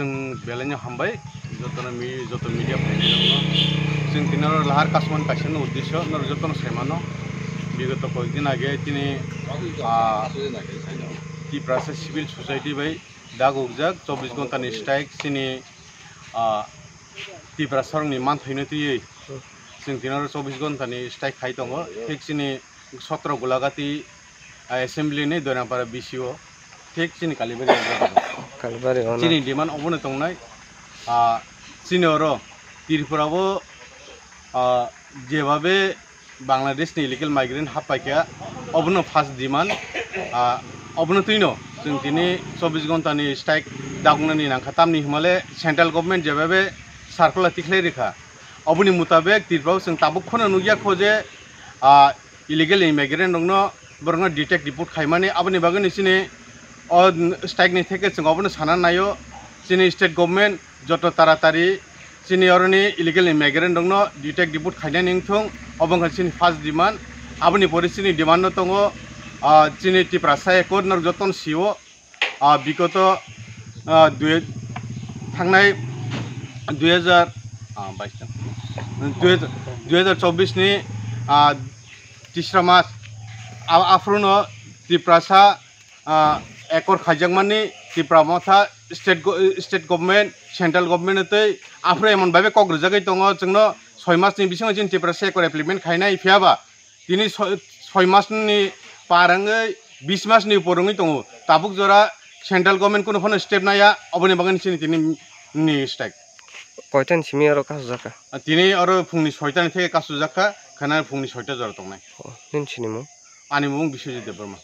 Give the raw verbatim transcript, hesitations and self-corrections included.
Chwng belaino hambai, jotono mi-, joto media phainairokno. Chwng tini oro lahar kasumani kaisa no uddesyo, norok jotono sai mano. Bigoto koyekdin age tini, ah, Tiprasa Civil Society bai dagukjak chobbish ghonta ni strike chini, ah, Tiprasa rokni manthaino twiwi. Chwng tini oro chobbish ghonta ni strike khai tongo. Thik chini sotro Gulagati, ah, assembly ni Doinapara B C O, thik chini Kalibari. Kalibari o na. Chini demand obono tongnai, ah, chini oro Tripura o, ah, jebabe Bangladesh ni illegal migrant happaikha, obono first demand, ah, obono twino chwng tini chobbish ghonta ni strike dagunani nangkha, tamni hwnmale central government jebabe circular tikhlai rikha, oboni mutabek Tripura o chwng tabuk kheno nukya kho je, ah, illegal immigrant rokno borokno detect deport khaimani, aboni bagwi ni chini o strike ni theke chwng obono sana naio chini state government joto taratari chini oroni illegal immigrant rokno detect deport khainani wngthung, obo wngkha chini first demand. Aboni pore chini demand no tongo, ah, chini Tiprasa Accord norok jotono sio. Ah, bigoto, ah, dui, thangnai dui hajar, ah, bais, dui hajar, dui hajar chobbish ni, ah, tisra mas, a-, aphuru no Tiprasa, ah, Accord khaijakmani Tipra Motha state go-, state government, central government tei aphuru emon bai kok rwjagwi tongo, chwngno soi mas ni bisingo chini Tiprasa Accord implement khainai, phiyaba tini soi, soi mas ni par wngwi bis mas ni upor wngwi tongo. Tabuk jora central government kunu phano step naya, oboni bagwi chini tini ni strike. Koita ni simi oro kasujak kha? Tini oro phungni soita ni theke kasujak kha, khana phungni soita jora tongnai. Oh, nini sinimung? Ani mung Biswajit Debbarma.